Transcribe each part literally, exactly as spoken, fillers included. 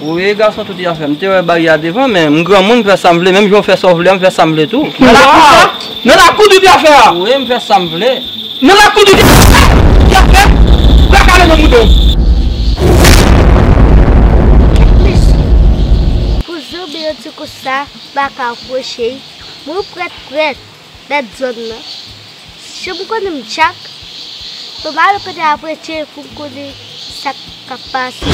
Wi, gason tout afè. M te wè baryè a devan, men m granmoun, m fè sa m vle. Menm jan w fè sa w vle a, m fè sa m vle tou. Nan lakou sa? Nan lakou tout afè a? Wi, m fè sa m vle. Nan lakou tout afè a? Tout afè? Bwa kale nan mouton. Pou zanmi an di konsa, m pa ka apwoche l. Mwen prèt, prèt. Mèt zòn nan. Jan m konnen m djak, mwen pa al kote apre tchè pou m konnen sa k ap pase.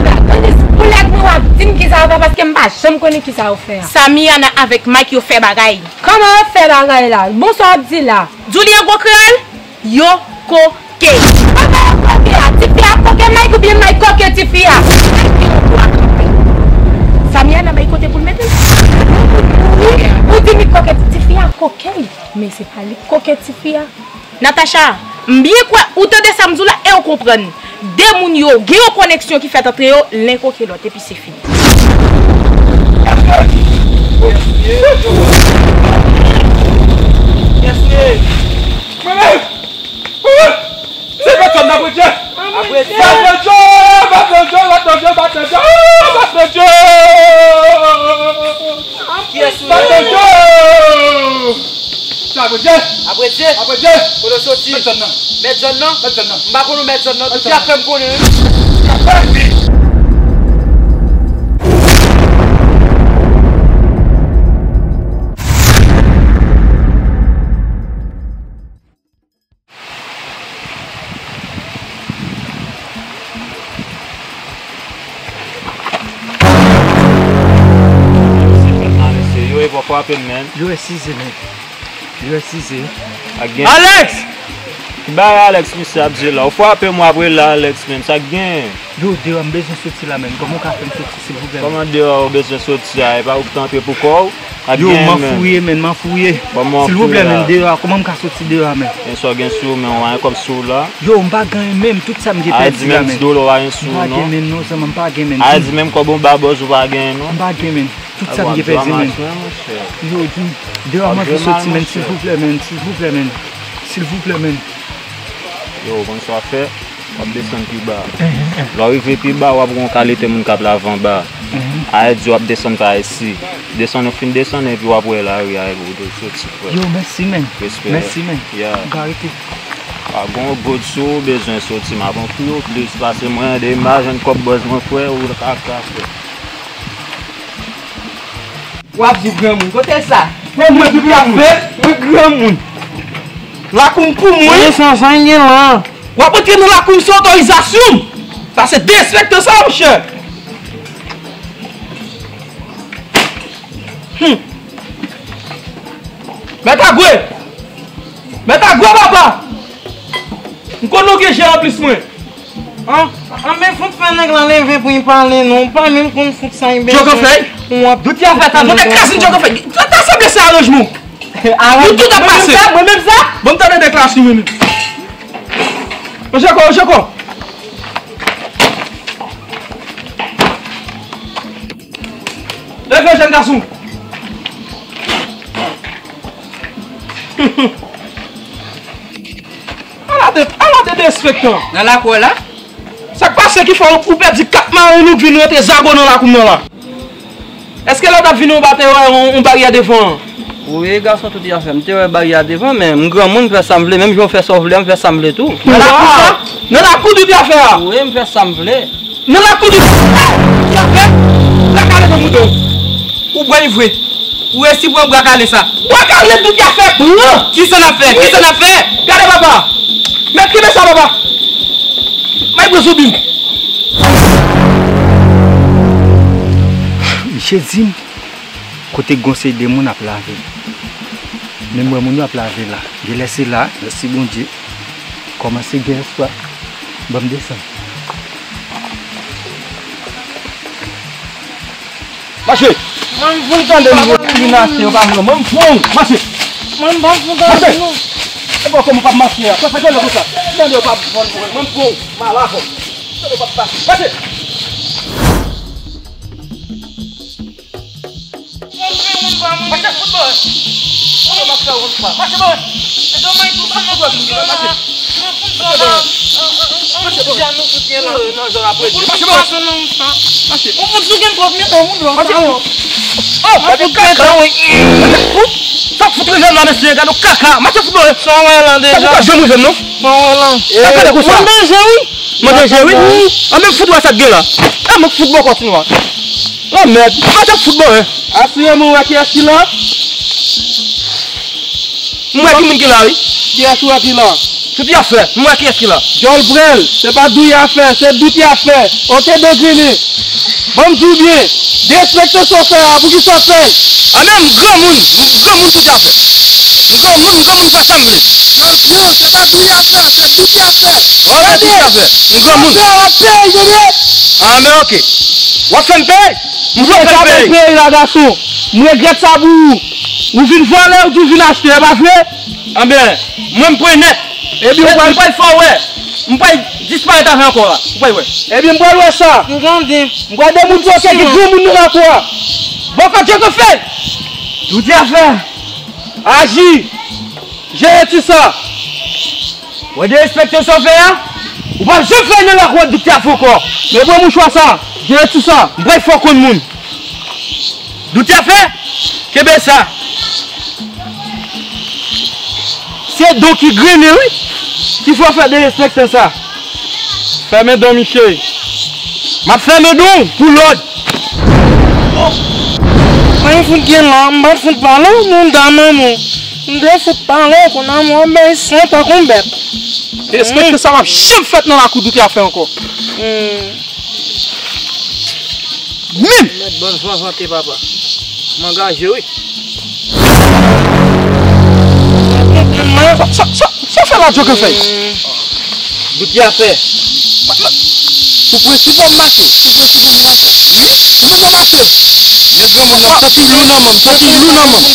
Tande, koulèg mwen w ap di m kisa yo fè, paske m pa janm konnen kisa yo fè a. Samiana avèk Mike yo fè bagay. Kòman yo fè bagay la? Bon, sa w ap di la? Di w li an gwo kreyòl? Yo ko Koke. Papa yo koke a, tifi a koke Mike oubyen Mike koke tifi a? Mike gen yon dwa kanpe. Samiana bay kote pou l mete l. Ou di li koke tifi a koke. Men se pa li k koke tifi a. Natacha, m byen kwè ou tande sa m di w la e w konprann. De moun yo gen yon koneksyon ki fèt antre yo, len koke lòt epi se fini. Se pèsòn nan, Bondye. Apre Dye. Bat Bondye, bat Bondye, bat Bondye, bat Bondye, bat Bondye. Kiyès ou ye? Bat Bondye. Se apre Dye. Apre Dye. Apre Dye. Kote w soti? Mèt zòn nan. Mèt zòn nan? Mèt zòn nan. M pa konn ou mèt zòn nan. Tout afè m konnen wi. Yo, e pa frape m, man. Yo, eskize, man. Yo, eskize. Ak gen Alex! Ki bagay Alex, misye ap di la? Ou frape m, w ap rele Alex, man. Sa k gen? Yo, dewa, m bezwen soti la, man. Kòman w ka fè m soti, silvouplè, man? Kòman dewa ou bezwen soti a? E pa ou ki t antre pou kò w? Yo, m anfouye, man, m anfouye. Silvouplè, man, dewa, kòman m ka soti dewa, man? Gen sa w gen sou men w, pa gen kòb sou w la? Yo, m pa gen anyen menm, tout sa m gen pèdi la, man. Ay, di menm ti dola w pa gen sou w, non? M pa gen menm, non, zanmi, m pa gen menm. Ay, di menm kòb yon babòz ou pa gen, non? M pa gen, man. Tout sa m gen pèdi, man. Yo, di, dewa, m anvi soti, man, silvouplè, man, silvouplè, man. Silvouplè, man. Yo, ou konn sa w ap fè? W ap desann pi ba. Lè w rive pi ba, w ap wè yon kalite moun k ap lave anba. Ayè di w ap desann pa isi. Desann, ou fin desann, epi w ap wè lari a, epi w dwe soti, frè. Yo, mèsi, man. Respè. Mèsi, man. Yeah. M ka rete. A, gon gòd sou ou, bezwen soti, m ap anfouye w plis pase mwen, de imajine kòb bòz mwen, frè, ou kaka, frè. W ap di granmoun, kote sa? Granmoun ki ap fè, mwen granmoun. Lakou m pou mwen. Mwen san, sa m gen la. W ap antre nan lakou m san otorizasyon m. Sa se derespektan sa, monchè. Hmm. Mèt Agwe! Mèt Agwe, papa! M konn ou gen jè anplis mwen. An, an, men fout fè nèg la leve pou l pale non. M pa menm konn fout sa li bezwen. Djòkòfèy? Dout y a fè sa, nou te kraze Djòkòfèy. Ta sanble se aranjman. Dout tout ap pase. Mwen menm sa? Bon, m tande deklarasyon mwen menm. Jòkò, Jòkò. Leve, jèn gason. Ala de, ala de derespektan. Nan lakou la? Sa k pase ki fè ou pèdi kat marenn ou k vin rantre zago nan lakou m nan la? Èske lè w t ap vini w pa te wè yon, yon baryè devan an? Wi, gason tout afè. M te wè baryè a devan, men m granmoun, m fè sa m vle. Menm jan w fè sa w vle a, m fè sa m vle tou. Nan lakou sa? Nan lakou tout afè a? Wi, m fè sa m vle. Nan lakou di y ap fè, bwa kale nan mouton. Ou pran li vre. Ou resi pran bwa kale sa. Bwa kale tout y ap fè pran. Kisa n ap fè? Kisa n ap fè? Gade papa. Mèt kenbe sa papa. May pran sou bim. Misye di m kote gon seri de moun ap lave. Men m wè moun yo ap lave la. Genlè se la, mèsi Bondye. Kòmanse gen espwa. Ban m desann. Mache! Mwen m vin tande m vin achte yo pa vle. Mwen m pran w. Mache! Mwen m pa vin tande nou. E bon, kòman w p ap mache a? Sa fè genlè konsa. Tande yo p ap vann pou mwen. Mwen m pran w. M al avè w. Tande w p ap mache. Mache! Mwen pa mwen. Mache, fout bò. Mwen yo pa fè yon pa. Mache, bò. E domaj tou sa mwen pran. Mache. Mache, bon. Mache, bon. Mache. Ou fout sou gen pwòp men, ou moun lòt. Mache, bon. Oh, gade kaka, wi. Sa fout rive m la, mesye, gade kaka. Mache fout mwen. Sa w wè la deja. Sa fout pa janm rive m, non. Sa w wè la. Sa gade konsa. Mwen danje, wi. Mwen danje, wi. An menm fout wè sa k gen la. A mwen fout bò kòt nou a. Lanmèd. Mache fout mwen. Asire mwen wè kiyès ki la. M wè ki moun ki la, wi. Kiyès ou wè ki la? Dout y a fè. M wè kiyès ki la. Djòl prèl, se pa Dout y a fè, se Dout y a fè. Oke, Don Grini. Ban m di w byen. Derespekte sa w fè a, poukisa w fè l? A men, m granmoun, m granmoun Dout y a fè. M granmoun, m granmoun fè sa m vle. Djòl prèl, se pa Dout y a fè, se Dout y a fè. Oke, Dout y a fè. M granmoun. Sa w ap fè, tande? A men, oke. W ap fè m peye? M pral fè l peye. Peyi la, gason. M regrèt sa pou ou. Ou vin vòlè, ou di w vin achte, e pa vre? Anben, mwen m pran nèt. Ebyen, ou pral, m pral fè w wè. M pral disparèt avè ankò la. Ou pral wè. Ebyen, m pral wè sa. M grandi. M pral demontre w ki granmoun nan lakou a. Bòkò Djòkè fè. Dout y a fè. Aji. Jere ti sa. Wè derespekte sa w fè a. Ou p ap janm fè nan lakou a Dout y a fè ankò. Men pran mouchwa sa. Jere ti sa. M pral fè w konn moun. Dout y a fè. Kenbe sa. Se Don ki grennen, wi, ki fè w fè derespektan sa. Fèmen Don, misye. M ap fèmen Don pou lòd. Mwen fout gen la, m pa t fout pale w, moun dam an nou. M te fout pale w, kounye a m wè bay san tankou yon bèt. Derespektan sa p ap janm fèt nan lakou Dout y a fè ankò. Menm! Mèt ban m zanzante, papa. M angaje, wi. Sa, sa, sa, sa w fè la, Djòkè fè? Dout y a fè. Sou prensip w ap mache. Sou prensip w ap mache. Wi, sou prensip w ap mache. Men granmoun nan, santi lou nan men m, santi lou nan men m.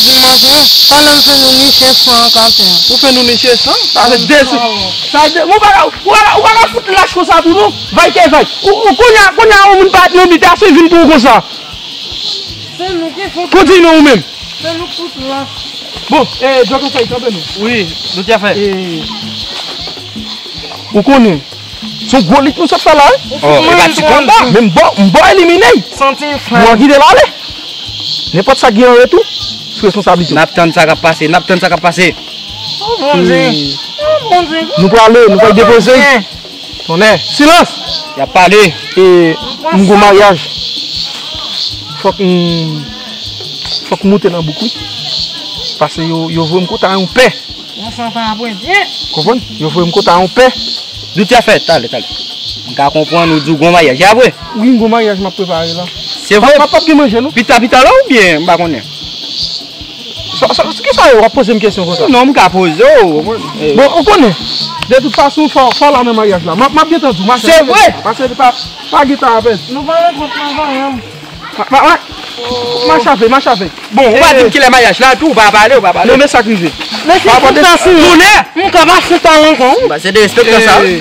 Pandan m fè nou niche san an k atè a. Ou fè nou niche san? Sa fè de sou. Sa de, ou pa ka, ou pa ka, ou pa ka fout lach konsa tou non. Vay ke vay. Ou, ou kounye a, kounye a, yon moun pa nan bita se vin pou ou konsa. Se nou ki fout. Kontini non ou menm. Se nou k fout lach. Bon, eh, Djòkè fè kanpe non. Wi, Dout y a fè. Eh, ou konnen. Se yon gwo lit nou sot fè la, wi. Oh, e pa ti konba. Men m ba w, m ba w elimine. Santi frè. Mwen kite l ale. Nenpòt sa k gen an retou, sou responsablite w. N ap tann sa k ap pase, n ap tann sa k ap pase. Oh, Bondye. Oh, Bondye. Nou prale, nou pral depoze. Tonnè. Silans! Y ap pale. E, m gon maryaj. Fòk m, fòk m moute nan bouk, wi. Paske yo, yo voye m kote a yon pè. Yon santan apre byen. Konprann? Yo voye m kote a yon pè. Dout y a fè, talè, talè. M ka konprann ou di w gon maryaj, e apre? Wi, m gon maryaj m ap prepare la. Se vre? M ap, m ap gen manje, non? Pita, pita la oubyen m pa konnen? Sa, sa, sa, kisa yo w ap poze m kesyon konsa? Non, m ka poze w. Bon, ou konnen, de tout fason, fò, fò la nan maryaj la. M ap, m ap gentan di w, mache. Se vre? Paske pa, pa gen tan a pèdi. Nou pa rankontre nan vanyan. Ma, ma, ma. Mache avè, mache avè. Bon, ou pa di m kilè maryaj la, tou, ou pa pale, ou pa pale. Men, men sa k rive. Men se konsa, si. Tonè! M ka pa fout al ankò, wi. Ba, se derespektan sa, wi.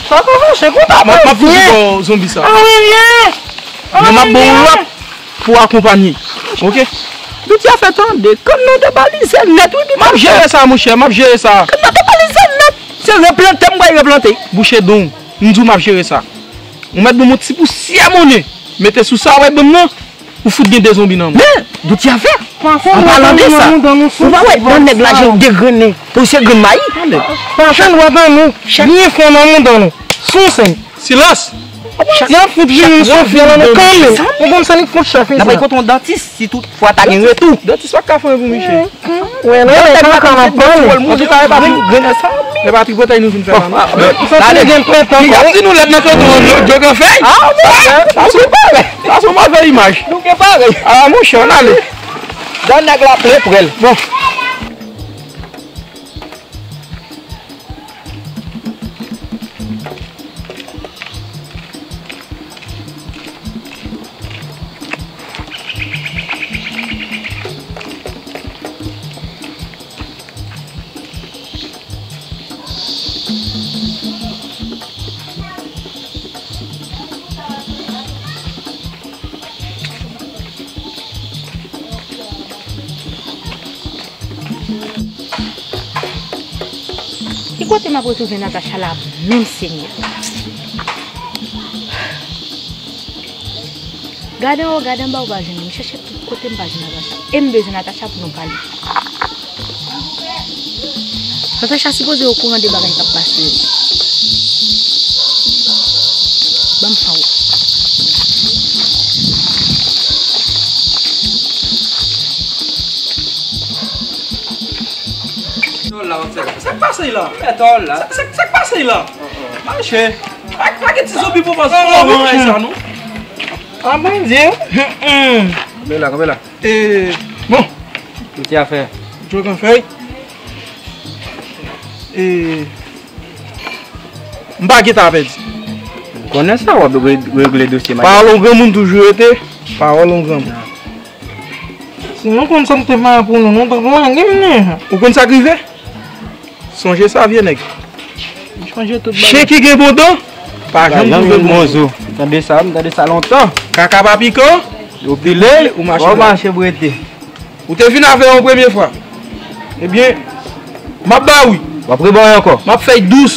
Sa pa mache, konsa. M ap, m ap fout bò zonbi sa. Ah, wi, men. Men m ap ba w yon lòt pou akonpanye. Oke? Dout y a fè tande, kann nan debalize nèt, wi, m ap jere sa, monchè, m ap jere sa. Kann nan debalize nèt. Se replante m pral replante. Bouche don w. M di w m ap jere sa. Ou mèt ban m yon ti pousyè monnen. Mete sou sa w ap ban m nan. Ou fout gen de zonbi nan men. Men, Dout y a fè. An palan de sa, ou pa wè dan nèg la jan l degrennen pou se grenn mayi? Pase dwat an nou, byen fon nan mouda nou. Sou sen. Silans! Y ap fout vini m sou fè la nan kanmen. Ou konn sa li k kont chèf. N ap al kote yon dantis si tout fwa ta gen retou. Dantis pa ka fè pou misye. Wè, non, men kaka n ap pale. Antouka, e pa ti grenn sa. E pa ti grenn nou vin fè la, non. Sa te gen plentan. Li ap di nou lèt nan kanton an, Djòkè fè. Ah, bon. Sa se yon move imaj. Nou gen parèy. Ah, monchè, ann ale. Dan nèg la plen prèl. Bon. Ki kote m ap retwouve Natacha la menm, Senyè? Gade anwo, gade anba, ou pa jwenn li. M chèche tout kote, m pa jwenn Natacha. E m bezwen Natacha pou nou pale. Natacha sipoze okouran de bagay k ap pase yo. Ban m sa wè. Sa k pase la? Sa, sa, sa k pase la? Mache. Pa, pa gen ti zonbi pou pase. Non, non, non, non, sa, non. Ah, Bondye. Kanpe la, kanpe la. E, bon. Ki ti afè? Djokan fèy. E, m pa gentan pèdi. M konnen sa, w ap re-, regle dosye madanm. Pawòl yon granmoun toujou rete pawòl yon granmoun. Si nou konn sa m te fè pou nou, nou t ap lage m nen. Ou konn sa k rive? Sonje sa, vye nèg. M sonje tout bagay. Chen ki gen bon dan, pa janm twouve bon zo. Tande sa, m tande sa lontan. Kaka pa pikan, yo pile, ou mache, ou mache brete. Ou te vin avè yon premye fwa. Ebyen, m ap ba wi. W ap rebay ankò. M ap fè dous.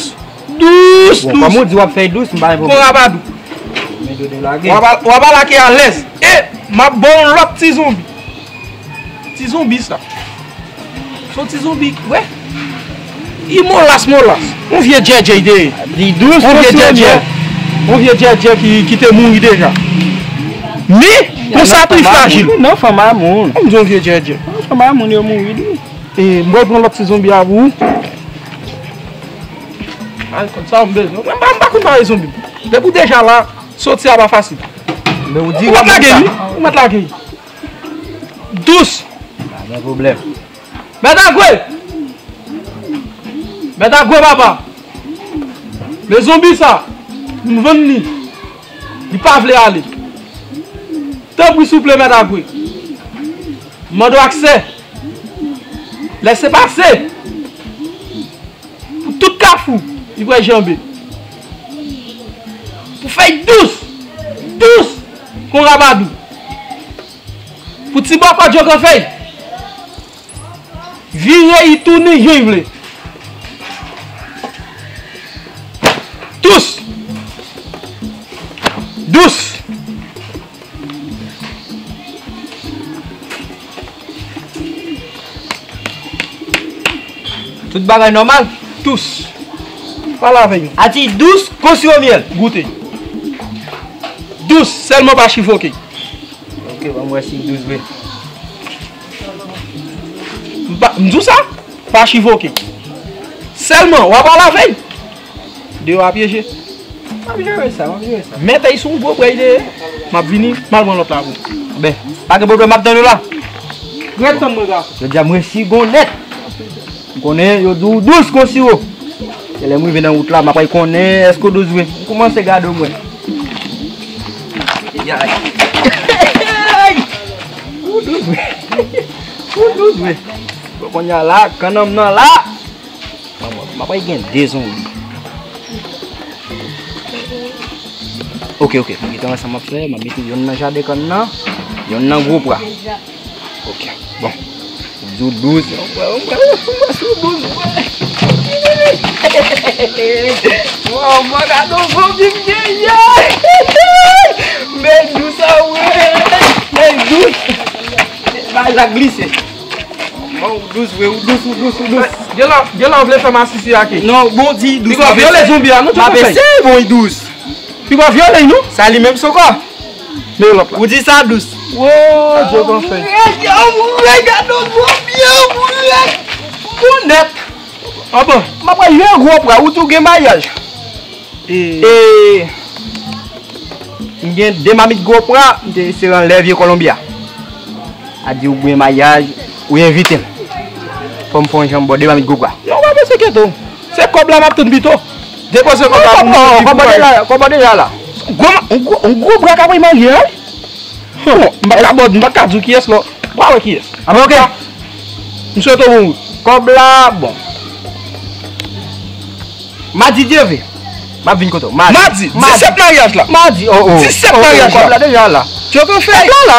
Dous, bon, dous. Kòm ou di w ap fè dous, m pa gen pwoblèm. Kon rabadou. Men dodo lage. W ap al-, w ap alake alèz. E m ap ba w yon lòt ti zonbi. Ti zonbi sa. Se yon ti zonbi, wè. Li molas, molas. Yon vye djèdjè li te ye. Li dous, yon vye djèdjè. Yon vye djèdjè ki, ki te mouri deja. Men, yon sa pi frajil. Non, fanm a moun. Kòm di yon vye djèdjè. Non, fanm a moun yo mouri, li. E, m pral pran lòt ti zonbi a pou ou. Ay, kòb sa m bezwen. Mwen pa, m pa konn pare zonbi. Depi w deja la, soti a pa fasil. Men ou di ou mèt lage li, ou mèt lage li. Dous. Pa gen pwoblèm. Mèt Agwe! Mèt Agwe, papa! Men zonbi sa, m vann li. Li pa vle ale. Tanpri, souple, Mèt Agwe. M mande w aksè. Lèsepase. Pou tout kafou, li pral janbe. Pou fèy dous, dous, kon rabadou. Pou ti bòkò djokan fèy, vire li tounen jan li vle. Tous. Dous. Tout bagay nòmal. Tous. Pale avè yo. Ati dous kon siwo myèl. Goute. Dous, sèlman pa chifoke. Ok, ban m wè si dous vre. M pa, m di w sa, pa chifoke. Sèlman, w a pale avè l. Deyò a pyeje. M ap jere sa, m ap jere sa. Mete l sou yon gwo bwèy de. M ap vini, m al pran lòt la pou. Ben, pa gen pwoblèm, m ap tann ou la. Ret tann mwen, gason. Jodi a m resi gon nèt. M konnen yo di w dous kon siwo. Se lè m rive nan wout la, m ap al konnen èske w dous vre. M kòmanse gade w mwen. Yay. Ou dous vre. Ou dous vre. Bon, kounye a la, kannanm nan la. M ap al gen de zonbi. Ok, ok. Mwen gentan wè sa m ap fè. M ap mete yonn nan jaden kann nan, yonn nan gwo pra. Ok, bon. Ou di w dous. Mwen, mwen, mwen, mwen sou dous, mwen. Waw, mwen gade yon zonbi m genyen. Men dous sa, wi. Men dous. Bagay la glise. Bon, ou dous, wi, ou dous, ou dous, ou dous. Gen la, gen la, ou vle fè masisi ake. Non, bon, di dous. Li va vyole zonbi a, non, m ap eseye, bon, li dous. Li va vyole, non? Sa li menm sou kò. Men lòt la. Ou di sa dous. Wo, Dye konfè. Anmwey, gade yon zonbi, anmwey. Pou nèt. Anban. M ap jwe gwo pra, ou tou gen maryaj. E, e, m gen de mamit gwo pra, m te se anlè vye Kolonbya. A di ou gen maryaj, ou envite m. Fò m fè yon jan m ba w de mamit gwo pra. Non, pa bezwen enkyete w. Se kòb la m ap tann pito. Depoze kòb la pou mwen, epi kòb la deja la. Gwo ma-, yon gwo, yon gwo bra ka voye marye a, wi. Bon, m pa ka ba w, m pa ka di w kiyès, non. W a wè kiyès. A, ok. M swete w bon wout. Kòb la, bon. Madi Dye vle. M ap vin kote w. Madi. Madi, disèt maryaj la. Madi, oh, oh. Disèt maryaj la. Kòb la deja la. Dye konfè. Kòb la la.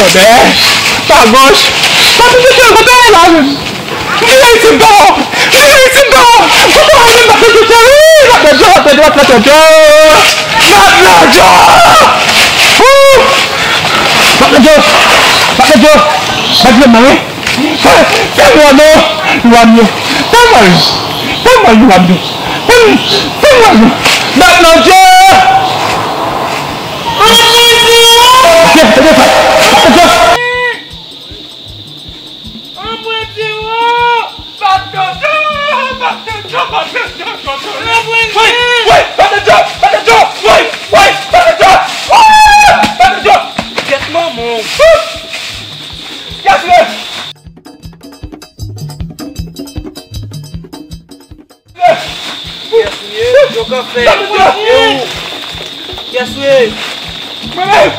Lòbè, pa gòch. Papi Jojo, kote w ye la menm? Vin isit dò! Vin isit dò! Kote w ye menm, Papi Jojo? Wi, Papi Jojo, Papi Jojo, Papi Jojo! Papi Jojo! Wou! Papi Jojo! Papi Jojo! Papi Jojo, mwen. Fè, fè lwa non! Lwa m yo! Fè mwen! Fè mwen lwa m yo! Fè, fè mwen lwa! Papi Jojo! Jè, jè, jè, Anmwey Diwo! Bat Dodo! Bat Dodo! Bat Dodo! Anmwey Diwo! Wi! Wi! Bat Dodo! Bat Dodo! Wi! Wi! Bat Dodo! Wi! Bat Dodo! Gèt manman w! Yes, yes! Kiyès ou ye? Yo ka fè. E ou? Kiyès ou ye? Mwen menm!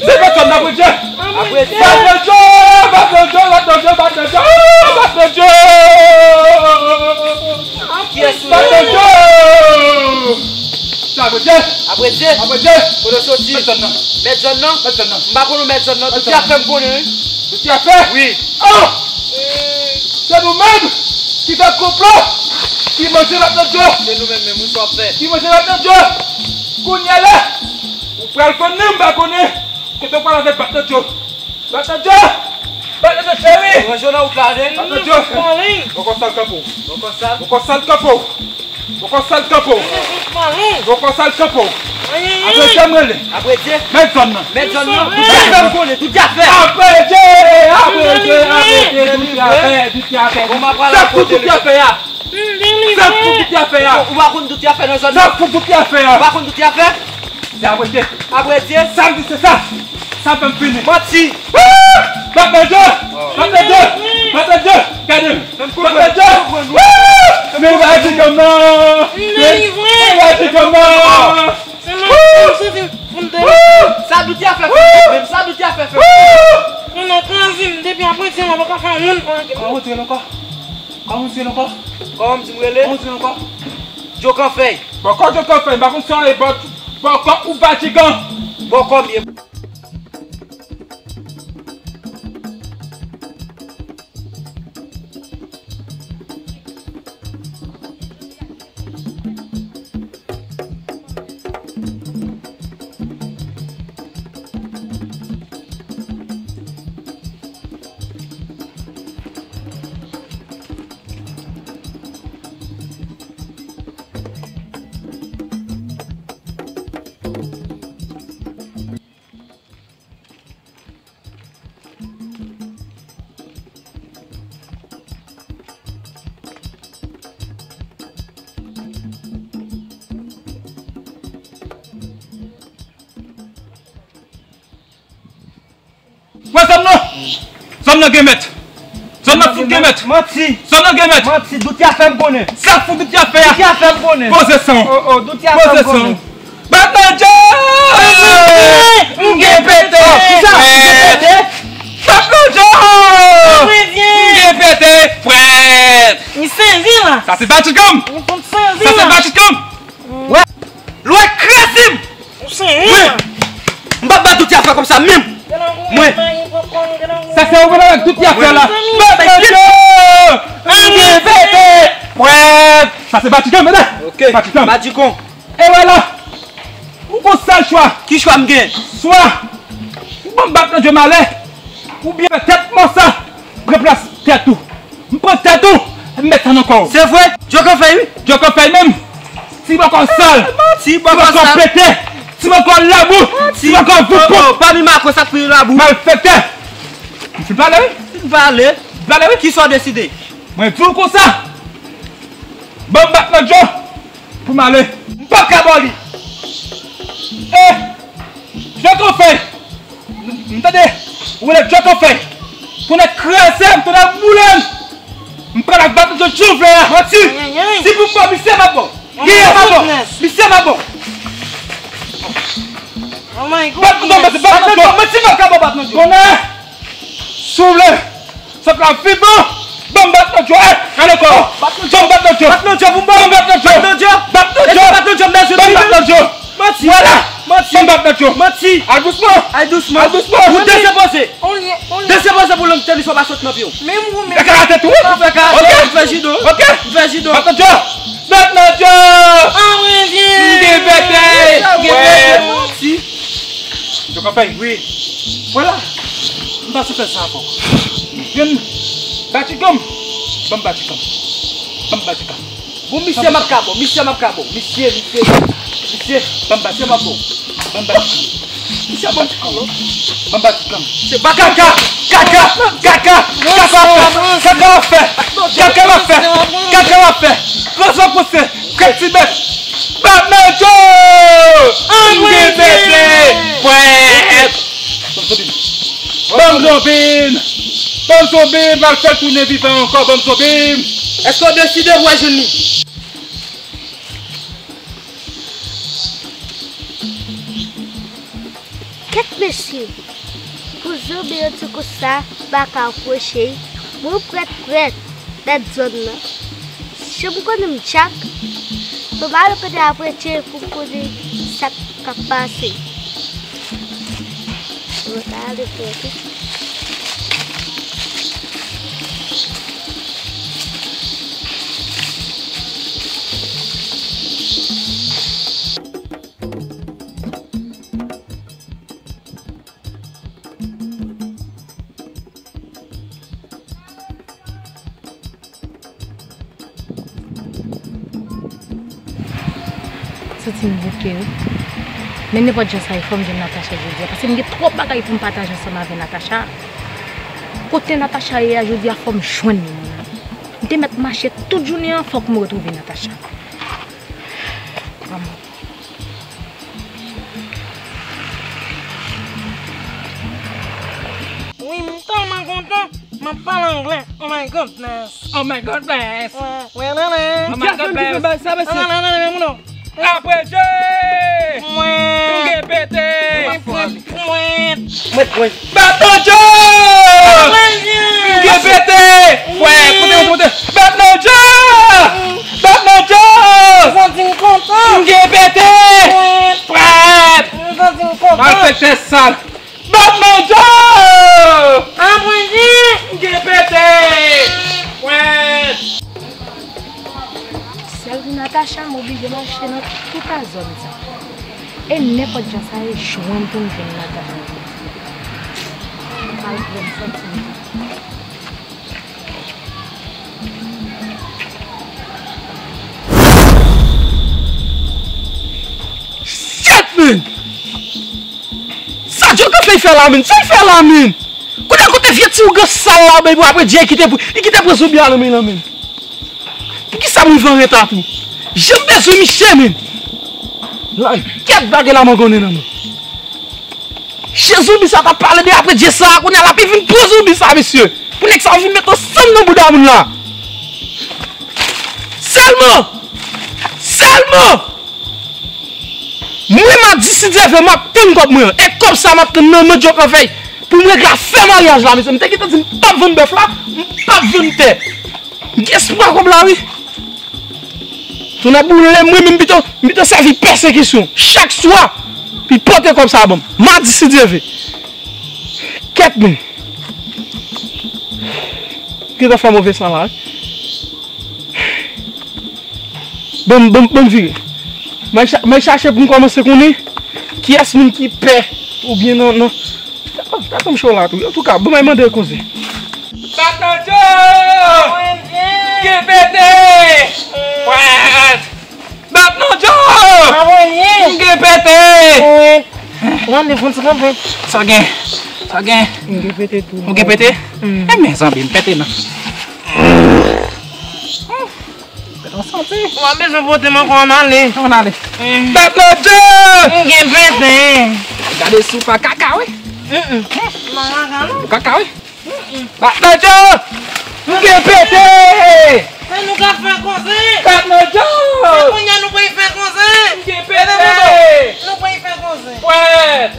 Se pèsòn nan, Bondye! Apre Dye! Bat Bondye! Bat Bondye! Bat Bondye! Bat Bondye! Kiyès ou ye? Bat Bondye! Sa Bondye! Apre Dye! Apre Dye! Kote w soti? Mèt zòn nan! Mèt zòn nan? Mèt zòn nan! M pa konn ou mèt zòn nan. Tout afè m konnen, wi. Tout afè? Wi. Oh! Se nou menm ki fè konplo, ki manje Bat Nandjo. Se nou menm menm, wi, sa w ap fè. Ki manje Bat Nandjo. Kounye a la, ou pral konn li, m pa konnen kote w pral avèk Bat Nandjo. Bat Nandjo! Bat Nandjo cheri! Ranje w nan wout la, tande? Bat Nandjo! Bòkò sal kanpe w. Bòkò sal? Bòkò sal kanpe w. Bòkò sal kanpe w. Bòkò sal kanpe w. Apre Dye m rele. Apre Dye. Mèt zòn nan. Mèt zòn nan. Tout afè m konnen, tout afè. Apre Dye, apre Dye, apre Dye, tout afè, tout afè. Sa k fout tout afè a? Sa k fout tout afè a? Ou pa konn tout afè nan zòn nan? Sa k fout tout afè a? Ou pa konn tout afè? Se apre Dye. Apre Dye. Sa m di se sa. Sa fè m fini. Manti. Bat Nandjo! Bat Nandjo! Bat Nandjo! Gade m! Bat Nandjo! Men Batigam nan! M delivre! Men Batigam nan! Se mwen ki soti pou m delivre. Sa Douti a fè fè menm, sa Douti a fè fè. Ou nan kraze m depi apre Dye, mwen pa ka fè yon moun pou anke. Kòman w di l ankò? Kòman w di l ankò? Kòman m di m rele? Kòman w di l ankò? Djokanfèy. Bòkò Djokanfèy, m pa konn sa w ye, bò-, bòkò ou Batigam. Bòkò m ye. Wè zòn nan! Zòn nan gen mèt! Zòn nan fout gen mèt! Manti! Zòn nan gen mèt! Manti! Douti a fè m konnen! Sa k fout Douti a fè a? Douti a fè m konnen! Poze san w! Oh, oh, Douti a fè m konnen! Bat Nandjo! M gen pete! Kisa? M gen pete! Bat Nandjo! M gen pete! Prèt! M sezi la! Sa se Batigam! M sezi la! Sa se Batigam! Wè! Lwen kraze m! Wi! M p ap ba Douti a fè kòmsa menm! Mwen! Sa se ou menm avèk Douti a fè la! Bat Nandjo! M gen pete! Prèt! Sa se Batigam, tande! Ok. Batigam. Batigam. E wè la, ou gon sèl chwa. Ki chwa m gen? Swa ou ban m Bat Nandjo malè, oubyen fè tèt mò sa pran plas tèt ou. M pran tèt ou, m met sa nan kò w. Se vre? Djokanfèy, wi. Djokanfèy menm. Ti bòkò sal. Ti bòkò pete. Ti bòkò labou. Ti bòkò voupou. Oh, oh, pami mako sa k pi labou. Malfektè. M fin pale, wi. Fin pale. Fin pale, wi. Kisa w deside? Mwen di w konsa. Ban m Bat Nandjo. Pou m ale. M p ap ka ba w li. Eh! Djokanfèy! M tande! Ou rele Djokanfèy! Tonnè kraze m, tonnè boule m! M pral ak Bat Nandjo jan w vle a! Manti! Si pou m ba w misye, m ap ba w! Misye, m ap ba w! Misye, m ap ba w! Bat Nandjo, Bat Nandjo! Manti, m ap ka ba w Bat Nandjo! Tonnè! Si w vle! Sòt la vivan! Ban m Bat Nandjo! Eh! Rale kò w! Ban m Bat Nandjo! Bat Nandjo pou m ba w! Ban m Bat Nandjo! Bat Nandjo! Bat Nandjo! Bat Nandjo! Ban m Bat Nandjo! Manti! Vwala! Manti! Ban m Bat Nandjo! Manti! Al dousman! Al dousman! Al dousman! Ou desepoze! Desepoze pou lang tenis ou pa sot nan pye w! Menm ou menm! Fè karate tou! Ou fè karate! Ok! Ou fè jido! Ok! Ou fè jido! Bat Nandjo! Bat Nandjo! Ah, mon Dieu! M gen pete! M gen pete! Manti! Djokanfèy. Wi. Vwala. M pa sou fè sa ankò. Jwenn Batigam. Ban m Batigam. Ban m Batigam. Bon, misye m ap ka ba w. Misye m ap ka ba w. Misye, misye. Misye. Ban m Batigam. Misye m ap ba w. Ban m Batigam. Misye ap bandi. Ban m bat ti kanm. Se pa kaka, kaka, kaka, kaka ap fè, kaka ap fè, kaka ap fè, kaka ap fè. Pran sa pou se, kèk ti bèt. Bat nan djo! M gen pete! Pwèt! Ban m zonbi m! Ban m zonbi m! M al fè l tounen vivan ankò! Ban m zonbi m! Èske w deside pou w al jwenn li? Kèt mesye, pou zonbi yo di konsa, m pa ka apwoche, mwen prèt, prèt, nan zòn nan. Jan m konnen m tchak, fò m ale kote apwoche pou m konnen sa k ap pase. Mwen ka ale fè tou. Santi m bouke wi. Men nenpòt jan sa ye, fò m jwenn Natacha jodi a, paske m gen twòp bagay pou m pataje ansanm avè Natacha. Kote Natacha ye a jodi a, fò m jwenn li, mwen. M te mèt mache tout jounen an, fòk m retwouve Natacha. Manman. Wi, m tèlman kontan, m ap pale anglè. Oh my goodness. Oh my goodness. Wè, wè, wè, wè. Oh my goodness. Ki afè m ki fè bagay sa, mesye? Apre je! M gen pete! Mwen, mwen. Bat nan djo! M gen pete! Fwè, kote, kote? Bat nan djo! Bat nan djo! M santi m kontan. M gen pete! Fwè! M santi m kontan. Malfektè sal! Bat nan djo! Apre je! M gen pete! Fwè! Sèl pou Natacha, m oblije mache nan tout zòn sa. E nenpòt jan sa ye, jwenn pou m jwenn Natacha. M pral pran santi m. Shit, man! Sa Djoker fè, fè la, man? Sa l fè la, man? Kounye a kote vye ti ougan sal la, bay, pou apre Dye kite pou, li kite pran zonbi a nan men l, man. Poukisa m rive an reta tou? Jan m bezwen misye, man. Kèt bagay la mangonnen nan men. Jan zonbi sa t ap pale de apre Dye sa, kounye a l ap vin pran zonbi sa, mesye. Pou nèg sa yo vin met ansanm nan bouda moun la. Sèlman! Sèlman! Mwen, m a di si Dye vle, m ap tann kòb mwen an. E kòb sa m ap tann nan men Djoker fèy pou m regle afè maryaj la, mesye. M te gentan di m p ap vann bèf la, m p ap vann tè. M gen espwa kòb la, wi. Tonè boule mwen, men m pito, m pito sèvi pèsekisyon chak swa pou pote kòb sa ban m. M a di si Dye vle. Kèt, men. Gentan fè move san la, wi. Ban m, ban m, ban m vire. M al cha-, m al chache pou m kòmanse konnen kiyès moun ki pè oubyen nan, nan. Oh, gade kòm cho la tou. Antouka, ban m al mande koze. Bat nan djo! Gen pete! Bat nan djo! M gen pete! Rann li fon ti kanpe. Sa gen? Sa gen? M gen pete tou. Ou gen pete? Mm. Enben, zanmi m, pete non. Pete w santi? Ou pa bezwen pote m ankò, ann ale. Ann ale. Mm. Bat nan djo! M gen pete. Gade si w pa kaka, wi. Mm, mm. M pa kaka, non. Ou kaka, wi. Bat nan djo! M gen pete! Men nou ka fè koze! Bat nan djo! Se kounye a nou pral fè koze! M gen pete! Nou pral fè koze! Pwèt!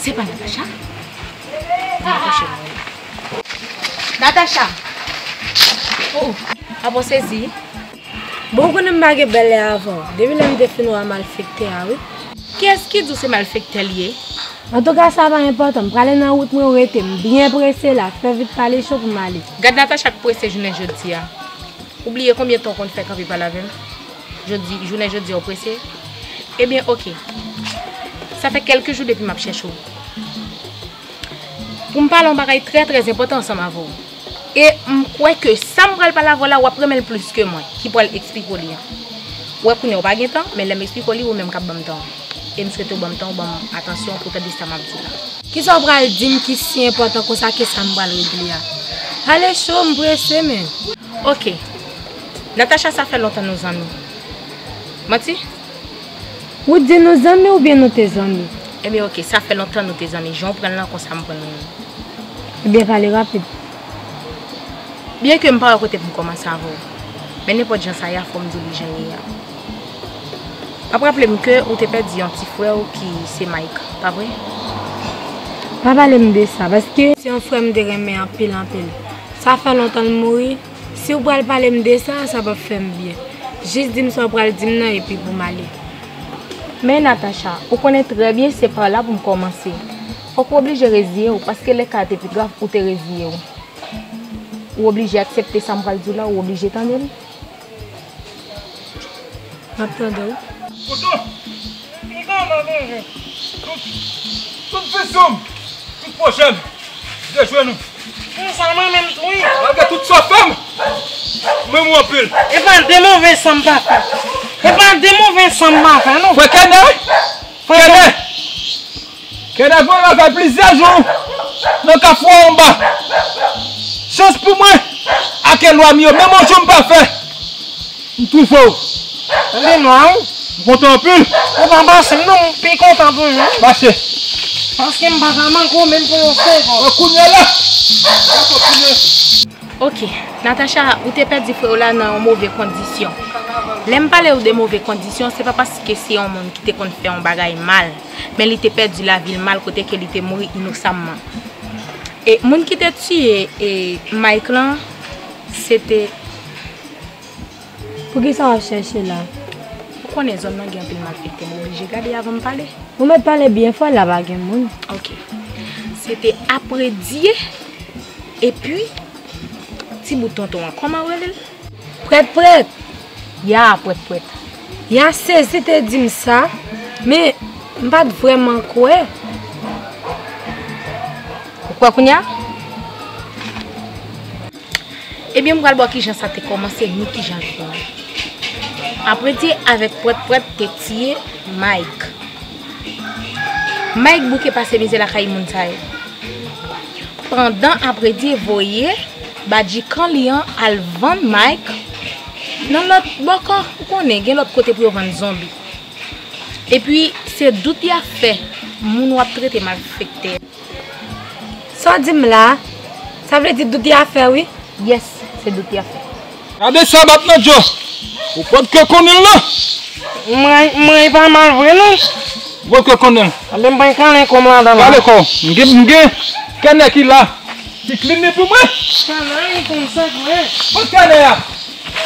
Se pa Natacha? Natacha! Oh, apa w sezi? Bon, ou konnen m pa gen bèlè avè w. Depi lè m te fin wè malfektè a, wi. Kiyès ki di w se malfektè l ye? Antouka, sa pa enpòtan. M prale nan wout mwen, rete. M byen prese la. Fè vit pale cho pou m ale. Gad Natacha k prese jounen jodi a. Ou bliye konbyen tan w konn fè kanpe pale avè m? Jodi, jounen jodi a, ou prese? Ebyen, oke. Sa fè kèlke jou depi m ap chèche w. Pou m pale yon bagay trè, trè enpòtan ansanm avè w. E m kwè ke sa m pral pale avè w la, w ap renmen l plis ke mwen, ki pral eksplike w li an. Ou wè kounye a ou pa gen tan, men lè m eksplike w li, ou menm k ap ban m tan an. E m swete w ban m tan, ou ban m atansyon pou w tande sa m ap di w la. Kisa w pral di m ki si enpòtan konsa ke sa m pral regle a? Pale cho, m prese, men. Ok. Natacha, sa fè lontan nou zanmi. Manti? Ou di nou zanmi oubyen nou te zanmi? Ebyen, ok, sa fè lontan nou te zanmi. Jan w pran l lan, konsa m pran l. Ebyen, pale rapid. Byenke m pa wè kote pou m kòmanse avè w, men nenpòt jan sa ye a, fò m di w li jan l ye a. W ap raple m ke ou te pèdi yon ti frè w ki se Mike, pa vre? Pa pale m de sa, paske se yon frè m te renmen anpil, anpil. Sa fè lontan l mouri. Si w pral pale m de sa, sa p ap fè m byen. Jis di m sa w pral di m nan epi pou m ale. Men Natacha, ou konnen trè byen se pa w la pou m kòmanse. Fòk ou oblije reziye w, paske lè ka te pi grav, ou te reziye w. Ou oblije aksepte sa m pral di w la, ou oblije tande l. M ap tande w. Koto, m ta nan danje. Tout, tout vizyon m, tout pwojè m, dejwe nou. Konsa mwen menm tou wi. Malgre tout sa w fè m, mwen m anpil. E pa de move san m pa fè. E pa de move san m pa fè non. Frè Kenè! Frè Kenè! Kenè voye m al fè plizyè jou nan Kafou anba. Chans pou mwen, ak Elwam yo, menm yon jou m pa fè, m twouve w. Tande nwa wi. M kontan anpil. Ou pa pase m non, m pi kontan toujou. Mache. Paske m pa ka manke w menm pou yon segonn. Mwen kounye a la. Mwen kounye. Ok, Natacha, ou te pèdi frè w la nan yon move kondisyon. Lè m pale w de move kondisyon, se pa paske se yon moun ki te konn fè yon bagay mal, men li te pèdi lavi l mal kote ke li te mouri inosamman. E moun ki te tiye e Mike lan, se te Poukisa w ap chèche la? Ou konnen zòn nan gen anpil malfektè, m oblije gade avan m pale. Ou mèt pale byen fò, la pa gen moun. Ok. Se te Apredye, epi ti bout tonton an, kòman w rele l? Prèt prèt! Ya, prèt prèt. Ya sezi te di m sa, men m pa t vrèman kwè. Ou kwè kounye a? Ebyen, m pral ba w kijan sa te kòmanse, ni kijan l fini. Apredye avèk Pwèt Pwèt te tiye Mike. Mike bouke pase mizè lakay moun sa yo. Pandan Apredye voye badjikan li an al vann Mike nan lòt bò kò, ou konnen, gen lòt kote pou yo vann zonbi. Epi, se dout y ap fè moun w ap trete malfektè. Sa w di m la, sa vle di dout y ap fè wi. Yes, se dout y ap fè. Gade sa bat nan djo. Ou pòt ke konnen l non. Mwen, mwen pa mal vre non. Ou pòt ke konnen l. Anben mwen kalen kò m ladan la. Kale kò. M gen, m gen kènè ki la. Ki klin li pou mwen. Kènè li konn senk mwen. Bon kènè a.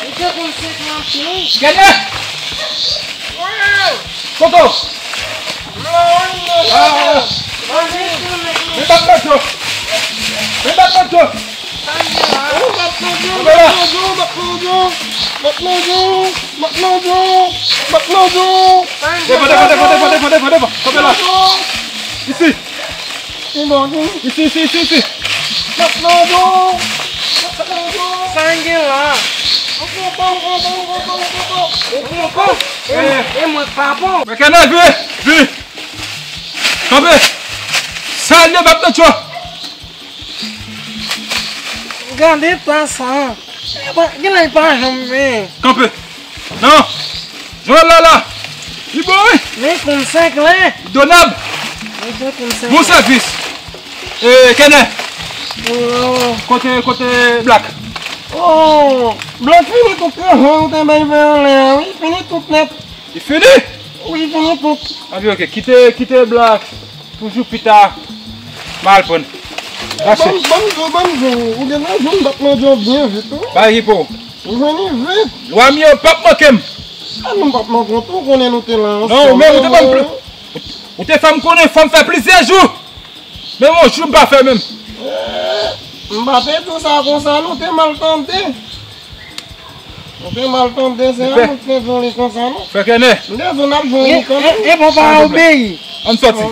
Li te konn senk mwen anpil wi. Kènè. Koko. Men bat mwen tou. Men bat mwen tou. Bat mwen tou, bat mwen tou, bat mwen tou. Bat mwen tou, bat mwen tou, bat mwen tou. Devan, devan, devan, devan, devan, devan, devan. Kanpe la. Isi. Isi, isi, isi, isi. Bat mwen tou. Bat mwen tou. Sa n gen la? Ou pran, pran, pran. Ou pran, pran. E, e mwen pa bon. Men kènè, vini, vini. Kanpe. Sa l ye bat nan tchò. Gade ta sa. Genlè li pa janm vini. Kanpe. Non. Jwenn la la. Li bon wi. Men konn senk lè. Donab. Bon sèvis. E, kènè. Kote, kote Black? Oh, Black fini tout travay ou te bay fè anlè a wi. Fini tout nèt. Li fini? Wi, fini tout. Anpi ok, kite, kite Black. Toujou pita. M al pran. Mache. Ban m, ban m di w, ban m di w, ou gen rezon, m t ap mande w byen vit wi. Bay ki pou. Ou jwenn li vit. Lwa m yo p ap manke m. A nou p ap manke w tou, ou konnen nou te la ansanm. Non, ou menm ou te ban m pli. Ou te fè m konnen fò m fè plizyè jou. Men yon jou m pa fè menm. M pa te di w sa konsa, nou te mal tande. Ou te mal tande, se an nou te di w li konsa non. Frè Kènè. M te di w n ap jwenn li kanmenm. E bon pa obeyi. Ann sòti.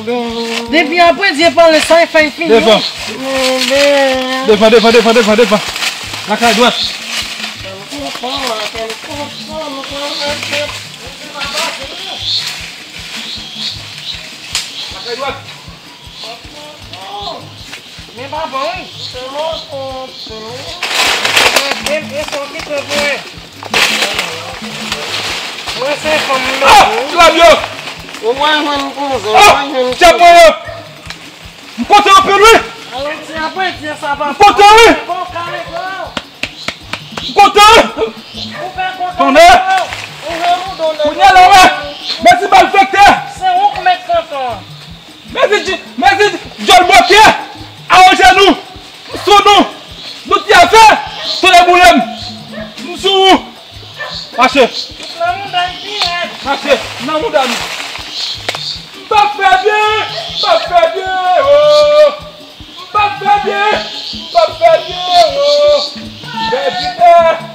Depi Apredye pale sa e fè fini. Devan. Devan, devan, devan, devan, devan. Lakay dwat. Lakay dwat. Men papa wi. Se mwen, se mwen. Men, men, e sa ki te mwen. Mwen se fanm nan. Ah, wi. Tibab yo. Ou mwen jwenn konsa, ou mwen jwenn konsa. Tchèp mwen yo. M kontan anpil wi. Alon ti apre di sa papa. M kontan wi. Bon, kare kwa. M kontan wi. Ou fè kontan. Tande. Ou jwenn ou don. Kounye a la wè. Mèsi malfektè. Se ou k mèt kontan. Mèsi Dj-, mèsi djòl bòkyè. Aranje nou. M sou nou. Nou ti afè. Tande boule m. M sou ou. Mache. Nan mouda l pi rèd. Mache. Nan mouda m. M p ap fè byen. M p ap fè byen. Oh. M p ap fè byen. M p ap fè byen. Oh. Vèditè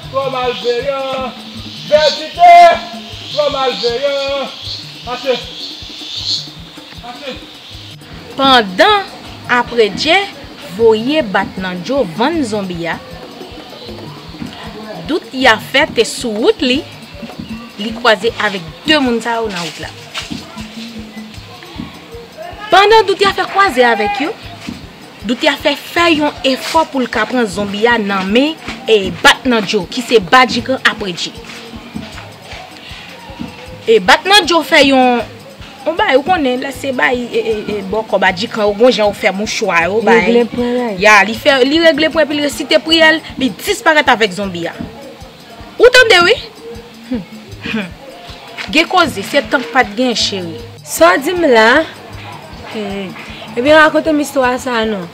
twò malveyan. Vèditè twò malveyan. Mache. Mache. Pandan Apredje voye Bat nan Djo vann zonbi a, Dout Yafè te sou wout li, li kwaze avèk de moun sa yo nan wout la. Pandan Dout Yafè kwaze avèk yo, Dout Yafè fè yon efò pou l ka pran zonbi a nan men, e, Bat nan Djo, ki se Badjikan Apredje. E, Bat nan Djo fè yon, yon bagay, ou konnen, lè se bay, e, e, e, bòkò Badjikan, ou gon jan ou fè mouchwa yo, bay. Regle pwen, bay. Ya, li fè, li regle pwen, epi l resite priyè l, li disparèt avèk zonbi a. Ou tande, wi? Hmm. Gen koze, se tank pa t gen, cheri. Sa w di m la? Hey. Ebyen, rakonte m istwa sa a non.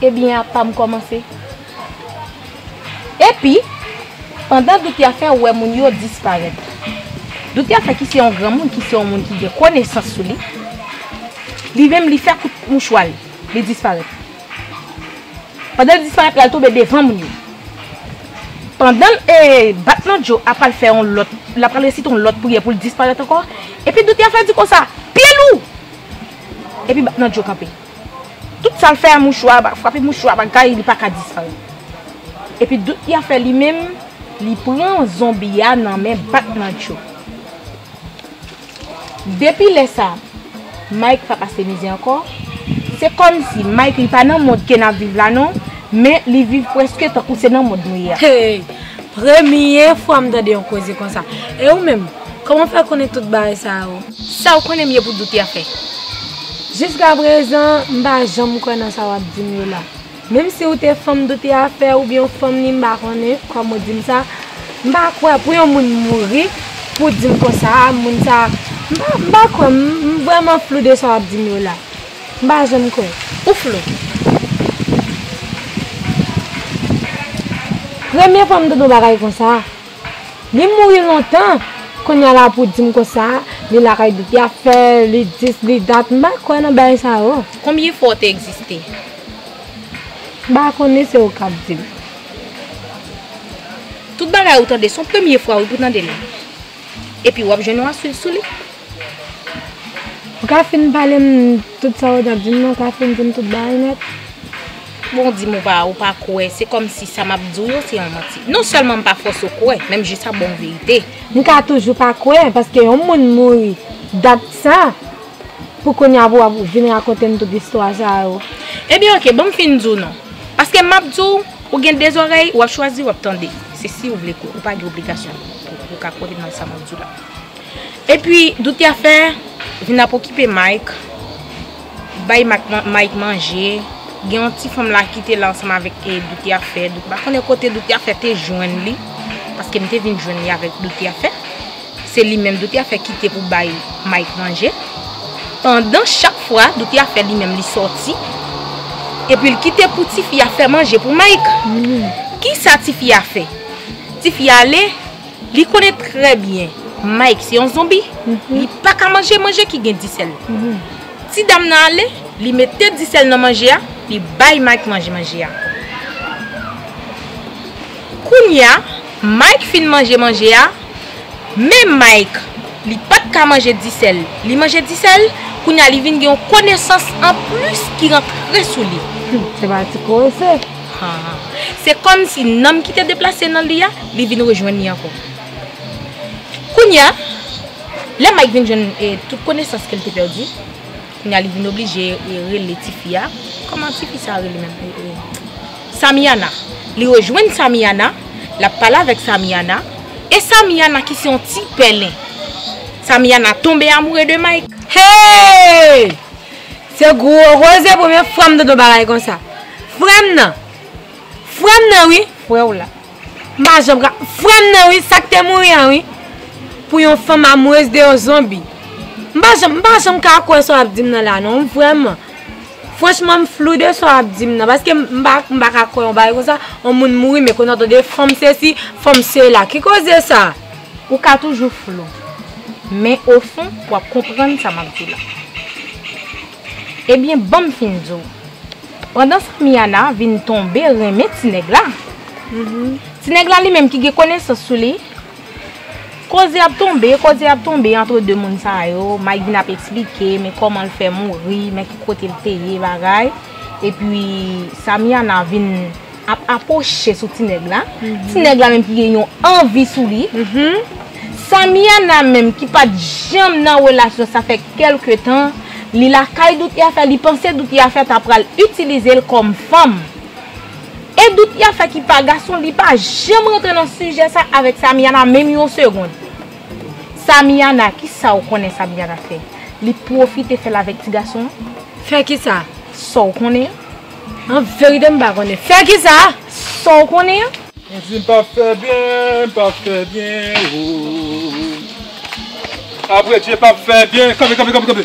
Ebyen, apa m kòmanse? Epi, pandan Dout Yafè wè moun yo disparèt, Dout Yafè ki se yon granmoun, ki se yon moun ki gen konesans sou li, li menm li fè kout mouchwa l, li disparèt. Pandan l disparèt la, l tonbe devan moun yo. Pandan l, e, Bat nan Djo ap pral fè yon lòt, l ap pral resite yon lòt priyè pou l disparèt ankò, epi Dout Yafè di konsa, "Pye lou!" Epi Bat nan Djo kanpe. Tout sa l fè a mouchwa, ba, frape mouchwa, bagay, li pa ka disparèt. Epi Dout Yafè li menm, li pran zonbi a nan men Bat nan Djo. Depi lè sa, Mike pa pase mizè ankò. Se kòmsi Mike li pa nan mond ke n ap viv la non, men li viv prèske tankou se nan mond nou ye a. Hey! Premye fwa m tande yon koze konsa. E ou menm, kòman w fè konnen tout bagay sa yo? Sa w konnen m ye pou Dout Yafè? Jiskaprezan, m pa janm kwè nan sa w ap di m yo la. Menm si w te fanm Dout Yafè oubyen w fanm li, m pa konnen, kòm ou di m sa, m pa kwè pou yon moun mouri, pou w di m konsa, moun sa, m pa, m pa kwè, m, m vrèman flou de sa w ap di m yo la. M pa janm kwè. Ou flou. Premye fwa m tande yon bagay konsa. Li mouri lontan. Kounye a la pou di m konsa, li lakay Dout Yafè, li dis, li dat, m pa kwè nan bagay sa yo. Konbyen fwa w te egziste? M pa konnen, se ou k ap di m. Tout bagay ou tande, se yon premye fwa wi pou tande li. Epi w ap jwenn yon aswit sou li. Ou ka fin pale m tout sa ou t ap di m nan, ou ka fin di m tout bagay nèt. Bon, di m ou pa, ou pa kwè, se kòmsi sa m ap di w yo se yon manti. Non sèlman m pa fòse w kwè, men m jis ap ba w verite. M ka toujou pa kwè, paske yon moun mouri dat sa, pou kounye a pou w ap vin rakonte m tout istwa sa yo. Ebyen, oke, ban m fin di w non. Paske m ap di w, ou gen de zòrèy, w ap chwazi, w ap tande. Se si w vle kwè, ou pa gen obligasyon pou, pou w ka kwè nan sa m ap di w la. Epi, Dout Yafè vin ap okipe Mike, bay Mike man-, Mike manje. Gen yon ti fanm la ki te la ansanm avèk, e, Dout Yafè. Dout, m pa konnen kote Dout Yafè te jwenn li, paske m te vin jwenn li avèk Dout Yafè. Se li menm Dout Yafè kite pou bay Mike manje. Pandan chak fwa, Dout Yafè li menm li sòti, epi l kite pou tifi a fè manje pou Mike. Kisa tifi a fè? Tifi a ale, li konnen trè byen Mike se yon zonbi, li pa ka manje manje ki gen disèl. Ti dam nan ale, li mete disèl nan manje a, li bay Mike manje manje a. Kounye a, Mike fin manje manje a, men Mike, li pa t ka manje disèl. Li manje disèl, kounye a li vin gen yon konesans anplis ki rantre sou li. Hmm, se pa ti koze. Ah, se kòmsi nanm ki te deplase nan li a, li vin rejwenn li ankò. Kounye a, lè Mike vin jwenn, e, tout konesans ke l te pèdi, kounye a li vin oblije, e, rele tifi a. Kòman tifi sa a rele menm? E, e, Samiana. Li rejwenn Samiana, l ap pale avèk Samiana, e Samiana ki se yon ti pèlen. Samiana tonbe amoure de Mike. Hey! Se gwo koze premye fwa m tande yon bagay konsa. Frè m nan. Frè m nan wi. Frè w la. M pa janm ka. Frè m nan wi, sa k te mouri an wi. Pou yon fanm amourez de yon zonbi. M pa janm, m pa janm ka kwè sa w ap di m nan la non, vrèman. Franchman, m flou de sa w ap di m nan, paske m, m pa, m pa ka kwè yon bagay konsa, yon moun mouri, men kounye a w tande fanm sesi, fanm sela. Ki koze sa? Ou ka toujou flou, men ofon, w ap konprann sa m ap di w la. Ebyen, ban m fin di w. Pandan Samiana vin tonbe renmen ti nèg la, ti nèg la li menm ki gen konesans sou li, koze ap tonbe, koze ap tonbe antre de moun sa yo, Mike vin ap eksplike, men kòman l fè mouri, men ki kote l te ye, bagay. Epi, Samiana vin ap apwoche sou ti nèg la. Ti nèg la menm ki gen yon anvi sou li. Samiana menm ki pa t janm nan relasyon, sa fè kèlke tan, li lakay Dout Yafè, li panse Dout Yafè ta pral itilize l kòm fanm. E Dout Yafè ki pa gason, li pa janm rantre nan sijè sa avèk Samiana menm yon segonn. Samiana, ki sa w konnen Samiana fè? Li pwofite fè l avèk ti gason an. Fè ki sa? Sa w konnen an? An verite, m pa konnen. Fè ki sa? Sa w konnen an? Ou di m p ap fè byen, m p ap fè byen, o. Apre Dye p ap fè byen, kanpe, kanpe, kanpe, kanpe.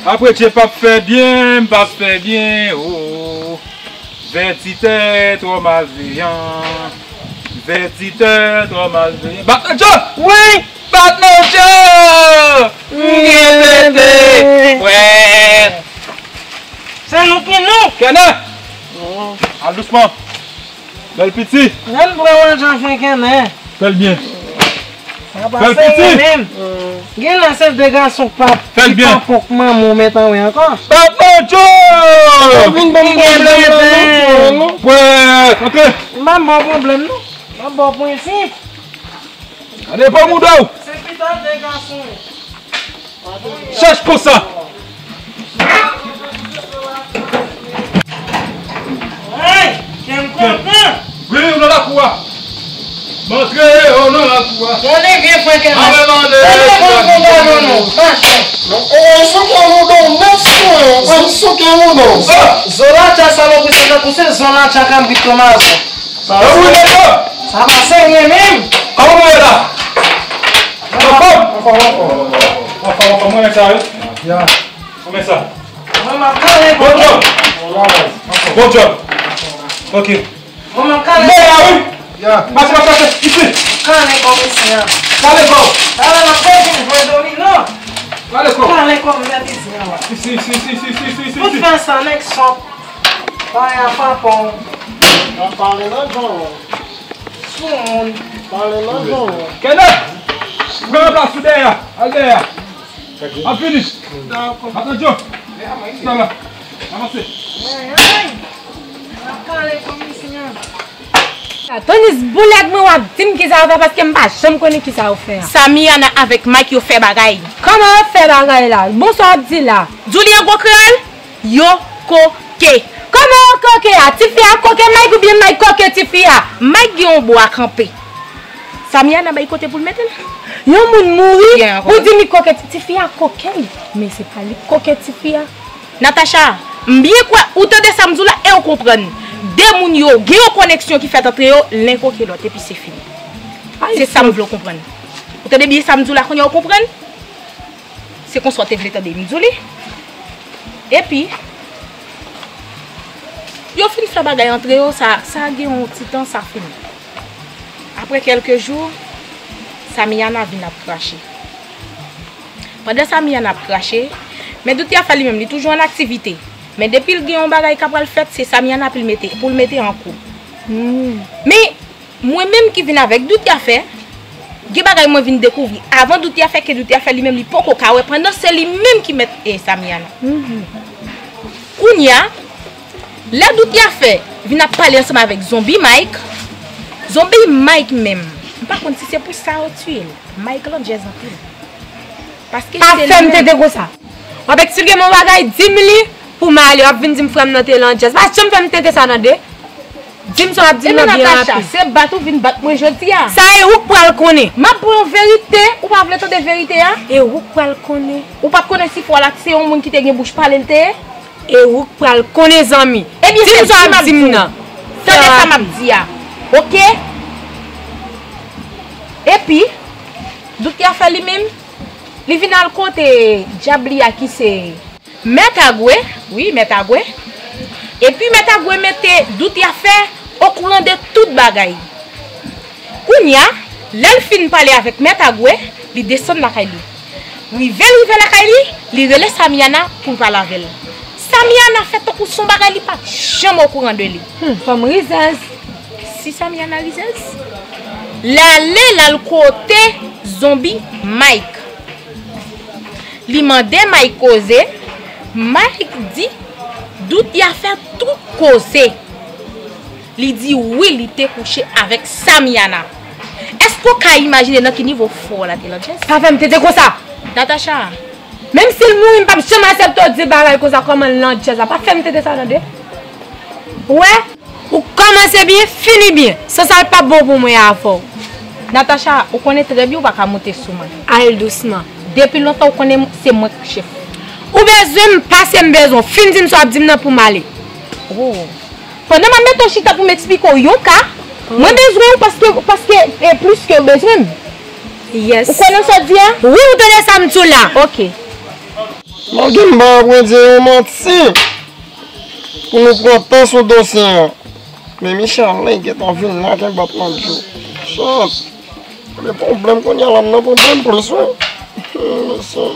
Apre Dye p ap fè byen, m p ap fè byen, o. Vètitè twò malveyan. Vètitè twò malveyan. Bat nan djòb! Wi! Bat nan djòb! Mwen rete prèt. Se nou ki nou. Kenneth! Al dousman. Bèl piti. Menm pran yon jan fè Kenneth. Fè l byen. Sa pa serye menm. Gen la se de gason k pa, ki pa pòk manman w met anwe ankò. Papa Joe! Vin ban m pwoblèm nan non. Pwè, antre. M pa ba w pwoblèm non. M ap ba w prensip. Gade pa mouda w. Se pita de gason. Chèch konsa. Hey, kè m kontan. Vini, ou nan lakou a. M antre, ou nan lakou a. Tande byen, frè Kenneth. Tande, tande, tande, tande, non. Mache. Non, e, e, souke mouda w nèt sou mwen, ou pral souke mouda w. Zola tcha salopri, se tankou se zon la tcha kabrit kòm avan. Sa pa serye menm. Kòman w ye la? Anfòm? Anfòm, anfòm. Anfòm, anfòm, mwen renmen sa, wi. Ya. Mwen renmen sa. Mwen, m ap kale. Bon job. Bon job. Tranquille. Mwen, m ap kale. Lè a, wi. Ya. Mache, mache, mache. Isi. Kale kòm isi a. Kale kò. Kale, m ap pèdi jwe domino. Kale kò. Kale kòm mèt isi a. Isi, isi, isi. Tout fè sa, nèg sòt. Pale a papa w. Nan pale nan jan w. Sou moun. Pale nan jan w. Kenneth! Pran plas ou dèyè. Al dèyè. An fini. Bat nan djòb. Sa la. Avanse. Ay, ay. N ap kale komisyon. Tonis boulèt mwen w ap di m kisa w fè paske m pa janm konnen kisa w fè a. Samiana avèk Mike yo fè bagay. Kòman yo fè bagay la? Bon sa w ap di la? Di w li an gwo kreyòl? Yo koke. Kòman yo koke a? Tifi a koke Mike oubyen Mike koke tifi a? Mike gen yon bwa kanpe. Samiana bay kote pou l mete l. Yon moun mouri, ou di li koke ti-, tifi a koke l. Men se pa li k koke tifi a. Natacha, m byen kwè ou tande sa m di w la e w konprann. De moun yo gen yon koneksyon ki fèt antre yo, len koke lòt epi se fini. Se sa m vle w konprann. Ou tande byen sa m di w la kounye a ou konprann? Se konsa w te vle tande m di w li. Epi, yo fin fè bagay antre yo, sa, sa gen yon ti tan, sa fini. Apre kèlke jou, Samiana vin ap krache. Pandan Samiana ap krache, men Dout Yafè li menm, li toujou an aktivite. Men depi l gen yon bagay k ap pral fèt, se Samiana pou l mete, pou l mete an kou. Men, mwen menm ki vin avèk Dout Yafè, gen bagay mwen vin dekouvri avan Dout Yafè ke Dout Yafè li menm li poko ka wè pandan se li menm ki mèt e Samiana. Kounye a, Lè Dout Yafè vin ap pale ansanm avèk Zonbi Mike, Zonbi Mike menm, m pa konn si se pou sa yo tiye l. Mike landjèz anpil. Paske pa se fè m tete konsa. W ap eksplike m yon bagay, di m li pou m ale, w ap vin di m frè m nan te landjèz. Pa janm fè m tete sa tande. Di m sa w ap di m nan byen rapid. Ebyen Natacha, se bat ou vin bat mwen jodi a. Sa e ou k pral konnen. M ap ba w yon verite, ou pa vle tande verite a? E ou k pral konnen. Ou pa t konnen si fwa la se yon moun ki te gen bouch pale l te ye? E ou k pral konnen zanmi. Ebyen se di m ap di m nan. Tande sa m ap di a. Oke? Epi, Dout Yafè li menm, li vin al kote dyab li a ki se Mèt Agwe, wi, Mèt Agwe. Epi Mèt Agwe mete Dout Yafè okouran de tout bagay. Kounye a, lè l fin pale avèk Mèt Agwe, li desann lakay li. Rive l rive lakay li, li rele Samiana pou l pale avè l. Samiana fè tankou se yon bagay li pa t janm okouran de li. Hmm, fanm rizèz. Si Samiana rizèz? L ale, l al kote Zonbi Mike. Li mande Mike koze, Mike di Dout Yafè tout koze. Li di wi, li te kouche avèk Samiana. Èske w ka imajine nan ki nivo fò la te landjèz? Pa fè m tete konsa! Natacha. Menm si l mouri, m p ap janm aksepte w di bagay konsa kòman l landjèz la. Pa fè m tete sa tande. Ou wè? Ou kòmanse byen, fini byen. San sa l p ap bon pou mwen avè w. Natacha, ou konnen trè byen ou pa ka moute sou mwen. Al dousman. Depi lontan ou konnen se mwen k chèf. Ou bezwen m, pase m bezwen w. Fin di m sa w ap di m nan pou m ale. Oh. Pandan m ap mete w chita pou m eksplike w yon ka, mwen bezwen w paske, paske e plis ke w bezwen m. Yes. Ou konnen sa w di a? Wi, ou tande sa m di w la. Ok. Malgre m pa apre di yon manti. Pou nou pran tan sou dosye an. Men Michel la gentan vin la gen bat nan djou. Chat. Men pwoblèm kounye a la m nan pwoblèm plis wi. Mesye.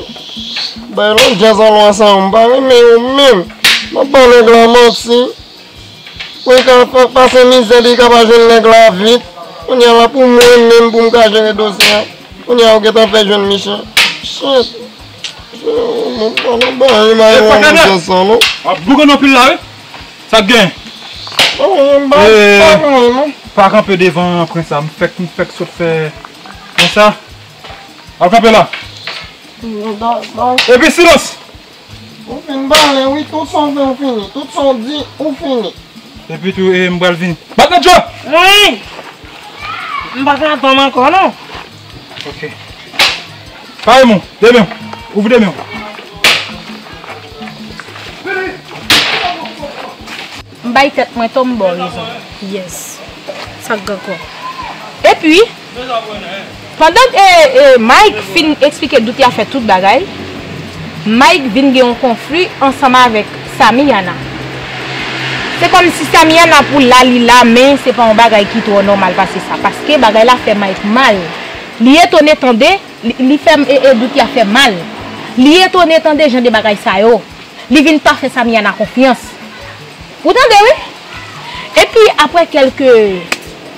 Bay lòt djaz alò sa m pa renmen yo menm. M ap ba nèg la manti. Pou l ka fè pase mizè li ka pa jwenn nèg la vit. Kounye a la pou mwen menm pou m ka jere dosye a. Kounye a ou gentan fè jwenn Michel. Shit. Mwen pa nan bagay mayon an nan djaz sa non. W ap bougon anpil la wi. Sa k gen? Pa kanpe devan prens la. M fèk, m fèk sot fè konsa. Al kanpe la. Epi silans. Ou fin pale wi, tout sa w fè ou fini. Tout sa w di ou fini. Epi tou e m pral vini. Bat nan djò! Hey! M pa ka tann ankò non. Ok. Pare men w, de men w. Ouvri de men w. M bay tèt mwen tò, m ba w rezon. Yes. Sa k gen ankò? Epi, pandan e, e, Mike fin eksplike Dout Yafè tout bagay, Mike vin gen yon konfli ansanm avèk Samiana. Se kòmsi Samiana pou la li la, men se pa yon bagay ki twò nòmal pase sa, paske bagay la fè Mike mal. Li etone tande, li, li fè e, e, Dout Yafè mal. Li etone tande jan de bagay sa yo. Li vin pa fè Samiana konfyans. Ou tande wi? Epi apre kèlke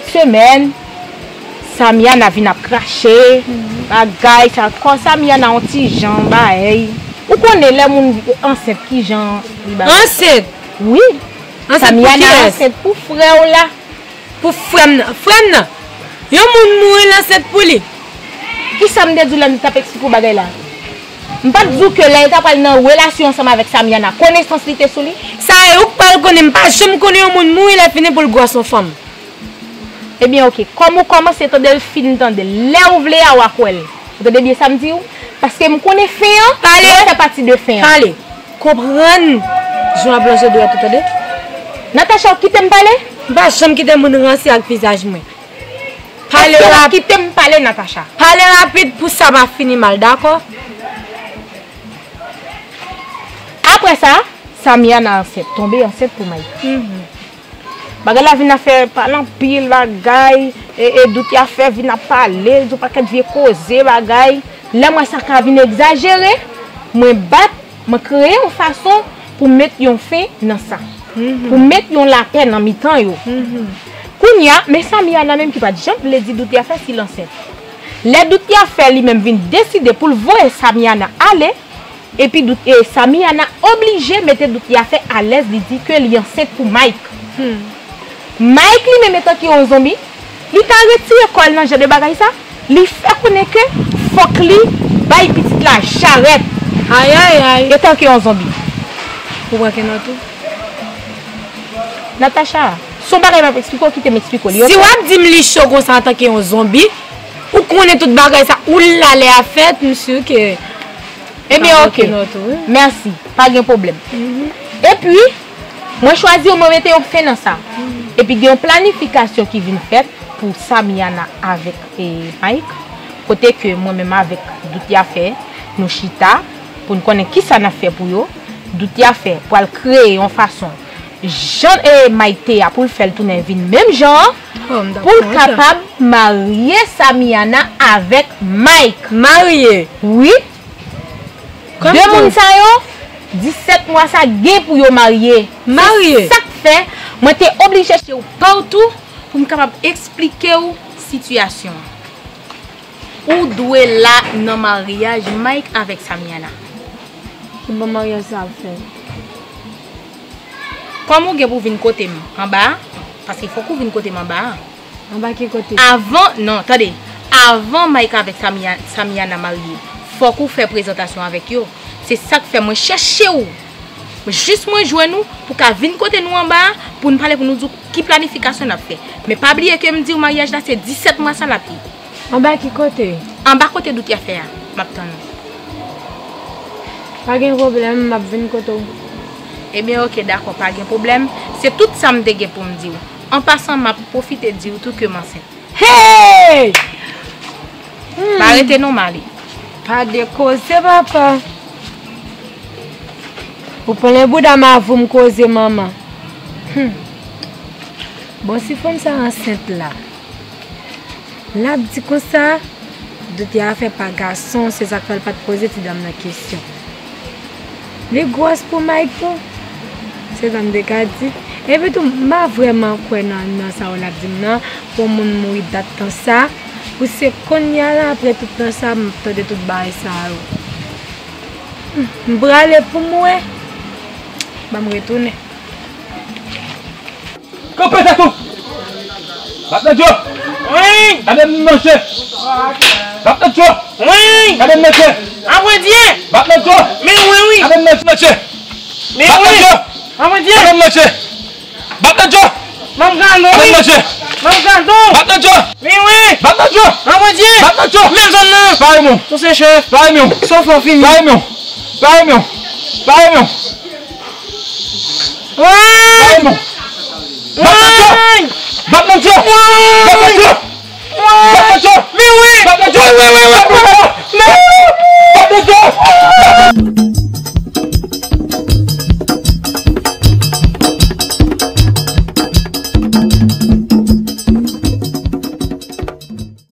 semèn, Samiana vin ap krache, bagay sa, kò Samiana yon ti jan bagay. Ou konnen lè moun ansent ki jan li bagay. Ansent? Wi. Ansent pou kiyès? Samiana ansent pou frè w la. Pou frè m nan. Frè m nan. Yon moun mouri l ansent pou li. Kisa m te di w lè m t ap eksplike w bagay la? M pa t di w ke lè l ta pral nan relasyon ansanm avèk Samiana, konesans li te sou li? Sa e ou k pral konnen, m pa janm konnen yon moun mouri lè fini pou l gwòs yon fanm. Ebyen, oke. Kòm ou kòmanse tande l, fin tande l. Lè ou vle a, w a kwè l. Ou tande byen sa m di w? Paske m konnen fen an, mwen fè pati de fen an. Pale. Konprann jan w ap lonje dwèt ou, tande? Natacha, w kite m pale? M pa janm kite moun ranse ak vizaj mwen. Pale rap-, kite m pale, Natacha. Pale rapid pou sa pa fini mal, dakò? Apre sa, Samiana ansent, tonbe ansent pou Mike. Mhm. Bagay la vin ap fè pale anpil bagay, e, e Dout Yafè vin ap pale, di yon pakèt vye koze bagay. Lè m wè sa ka vin egzajere, mwen bat, mwen kreye yon fason pou m met yon fen nan sa. Mhm. Pou m met yon lapè nan mitan yo. Mhm. Kounye a, men Samiana menm ki pa t janm vle di Dout Yafè si l ansent. Lè Dout Yafè li menm vin deside pou l voye Samiana ale, Epi Dout, e, Samiana oblije mete Dout Yafè alèz, li di ke li ansent pou Mike. Mike li menm etanke yon zonbi, li ta retire kò l nan jan de bagay sa, li fè konnen ke fòk li bay pitit la jarèt. Ay, ay, ay. Etanke yon zonbi. Ou pran Kenò tou? Natacha, se yon bagay m ap eksplike w, kite m eksplike w li, si w ap di m li cho konsa antanke yon zonbi, ou konnen tout bagay sa, ou la lè a fèt, m si ke Ebyen, ok. Mèsi. Pa gen pwoblèm. Epi, mwen chwazi mwen mete yon fen nan sa. Epi, gen yon planifikasyon ki vin fèt pou Samiana avèk, e, Mike. Kote ke mwen menm avèk Dout Yafè, nou chita pou n konnen kisa n ap fè pou yo. Dout Yafè pral kreye yon fason, jan, e, Mike te a, pou l fè l tounen vin menm jan an, pou l kapab marye Samiana avèk Mike. Marye? Wi. De moun sa yo, disèt mwa sa gen pou yo marye. Marye. Se sa k fè mwen te oblije chèche w patou pou m kapab eksplike w sitiyasyon an. Ou dwe la nan maryaj Mike avèk Samiana. Ki bò maryaj sa ap fèt? Kòm ou gen pou vin kote m anba a, paske fòk ou vin kote m anba a. Anba ki kote? Avan, non, tande. Avan Mike avèk Samia, Samiana marye, fòk ou fè prezantasyon avèk yo. Se sa k fè mwen chèche w. Jis mwen jwenn ou pou ka vin kote nou anba a, pou n pale, pou nou di w ki planifikasyon n ap fè. Men pa bliye ke m di w maryaj la se disèt mwa sa l ap ye. Anba ki kote? Anba kote Dout Yafè a. M ap tann ou. Pa gen pwoblèm, m ap vin kote w. Ebyen, ok, dakò, pa gen pwoblèm. Se tout sa m te gen pou m di w. An pasan, m ap pwofite di w tou ke m ansent. Hey! Pa rete non, m ale. Pa de koze, papa. Ou plen bouda m avè w, m koze manman. Hmm. Bon, si fanm sa ansent la, l ap di konsa, Dout Yafè pa gason, se sa k fè l pa t poze ti dam nan kesyon. Li gwòs pou Mike tou. Se sa m te ka di. Epi tou, m pa vrèman kwè nan, nan sa w l ap di m nan, pou yon moun mouri dat tan sa, pou se kounye a la, apre tout tan sa, m ap tande tout bagay sa yo. Hmm, m prale pou m wè. Ban m retounen. Kanpe tèt ou! Bat nan djò! Wi! Gade m nan je! Bat nan djò! Wi! Gade m nan je! Apre Dye! Bat nan djò! Men wi, wi! Gade m nan je! Men wi! Bat nan djò! Apre Dye! Gade m nan je! Bat nan djò! Ban m gade w, wi! Gade m nan je! Ban m gade w! Bat nan djò! Men wi! Bat nan djò! Apre Dye! Bat nan djò! Men zòn nan! Bay mwen! Sou se chèf! Bay mwen! Sou fò fini! Bay mwen! Bay mwen! Bay mwen! Bay mwen! Bat nan djò!